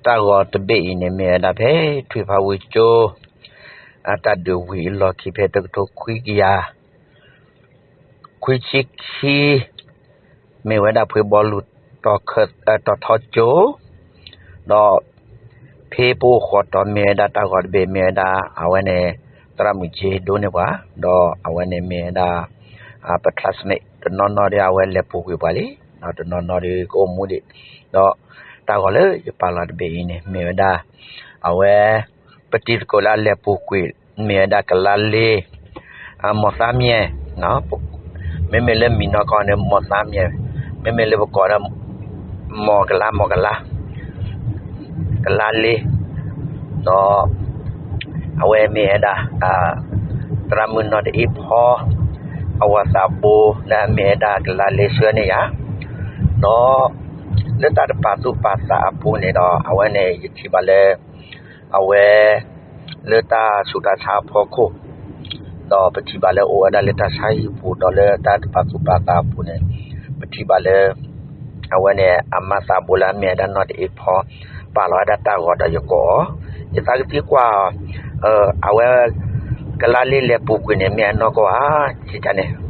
တၢ်ဂီၤတဘ့ၣ်အံၤန့ၣ် မ့ၢ်ဝဲဒၣ်ဖဲထွံၣ်ဖးဝံၤကၠိ အတၢ်ဒုးဝံၤအလီၢ်ခံဖဲတကထိခွံကယၤ ခွံဆံခံ မ့ၢ်ဝဲဒၣ်ဖှ့ဘီလူၤ တီၤထီကၠိ ဒီးဖဲပအိၣ်ဃီတီၤမ့ၢ်ဝဲဒၣ်တၢ်ဂီၤတဘ့ၣ်မ့ၢ်ဝဲဒၣ် အဝဲန့ၣ် သရၣ်မုၣ်ကၠ့ဒိန့ၢ်ပှၤ ဒီးအဝဲန့ၣ်မ့ၢ်ဝဲဒၣ် ပ classmate တနီၤနီၤဒီးအဝဲလဲၤပူၤကွံာ်ပှၤလံ ဒီးတနီၤနီၤဒီးကအိၣ်မူဒံး ဒီးတၢ်ဂီၤလၢယပာ်လီၤတဘ့ၣ်အံၤန့ၣ် မ့ၢ်ဝဲဒၣ် အဝဲ ပတံၤသကိးလၢအလဲၤပူၤကွံာ် မ့ၢ်ဝဲဒၣ်ကလါလ့ မီၢ်သါမၠဲၣ် မ့မ့ၢ်လၢမံၤနီၢ်ကီၢ်န့ၣ် မီၢ်သါမၠဲၣ် မ့မ့ၢ်လၢပကိးဒီး မီၢ်ကလါ မီၢ်ကလါ ကလါလ့ ဒီး အဝဲမ့ၢ်ဝဲဒၣ် သရၣ်မုၣ်နီၢ်တအ့ဖီ အဝၤသးဘိလၢအမ့ၢ်ဝဲဒၣ်ကလါလ့ဆှၢန့ၢ်ယၤ ဒီး လၢတၢ်တပာ်သူၣ်ပာ်သးအပူၤန့ၣ်ဒီး အဝဲန့ၣ် ယထံၣ်ဘၣ်လၢ အဝဲ လၢတၢ်ဆူးတၢ်ဆါအဖီခိၣ် ဒီးပထံၣ်ဘၣ်လၢအိၣ်ဝဲဒၣ်လၢတၢ်တပာ်သူၣ်ပာ်သးအပူၤန့ၣ် ပထံၣ်ဘၣ်လၢ အဝဲန့ၣ် အမါသးဘိလၢအမ့ၢ်ဝဲဒၣ်နီၢ်တအ့ဖီ ပာ်လီၤဝဲဒၣ်တၢ်ဂီၤဒီးယကိးအီၤ ယသးကသံကွၢ် အဝဲ ကလါလ့လဲၤပူၤကွံာ်န့ၣ် မ့ၢ်အနီၢ်ကီၢ်ဧါ စံးတၢ်န့ၣ်